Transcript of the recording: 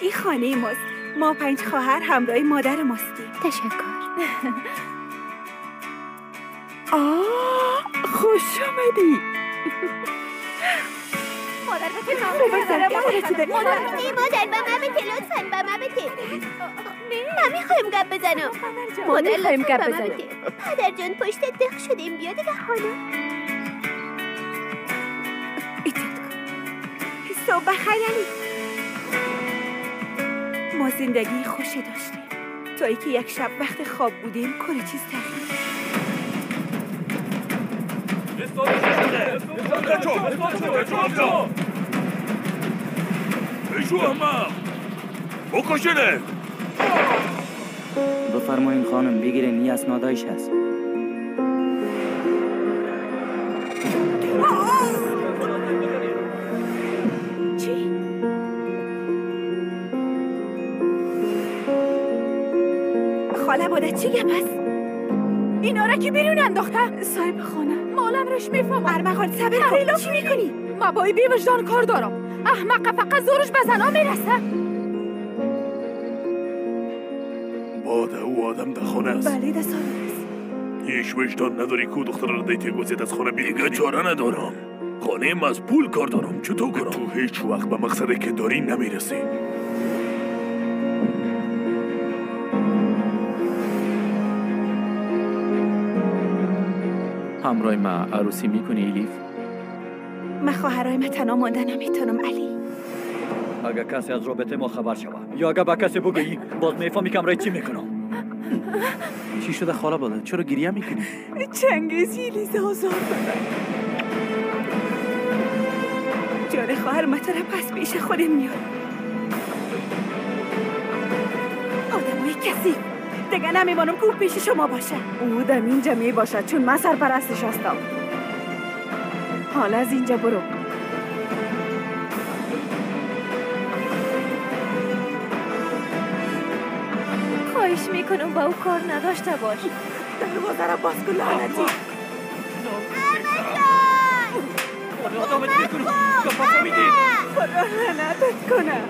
این خانه ماست. ما 5 خواهر همراه مادر ماستیم. تشکر. آه خوش آمدی. مادر مادر با من بده لطفاً، با من بده. من میخوایم گپ بزنم. مادر میخوایم گپ بزنم. پدر جان پشت دق شدیم، بیا دیگه حالا. ایتاد کن. صبح بخیر علی. ما زندگی خوشی داشتیم تا اینکه یک شب وقت خواب بودیم کلی چیز تغییر کرد. بفرمایین خانم، بگیرین این اسنادایش هست. چی؟ خاله باده چی گپ است؟ اینا را که بیرون انداخته؟ صاحب خانه مالم رش میفهمم. ارمغان صبر کن، چی میکنی؟ ما با بی وجدان کار دارم. احمق فقط زورش به زنا میرسه. باده او آدم در خانه است. بله در سالن است. هیچ وجدان نداری که دختر را دیتی گزید از خانه بیرون. دیگه چاره ندارم. خانه از پول کار دارم. چطور کنم؟ تو هیچ وقت به مقصدی که داری نمیرسی. همراه ما عروسی میکنی الیف؟ من خواهرای من تنها مانده نمیتونم علی. اگه کسی از رابطه ما خبر شود یا اگه به کسی بگویی باز میفهمی که همراه چی میکنم. چی شده خاله بالا؟ چرا گریه میکنی؟ چنگیز یلیز آزار دادن. جان خواهر من تو را پس پیش خودم میارم. آدمای کثیف دیگه نمیمانم که او پیش شما باشه. او دم اینجا می باشد چون من سرپرستش هستم. حالا از اینجا برو. خواهش میکنم با او کار نداشته باش. دروازه را باز کن لعنتی. آدمت میکنم. خدا لعنتت کنه.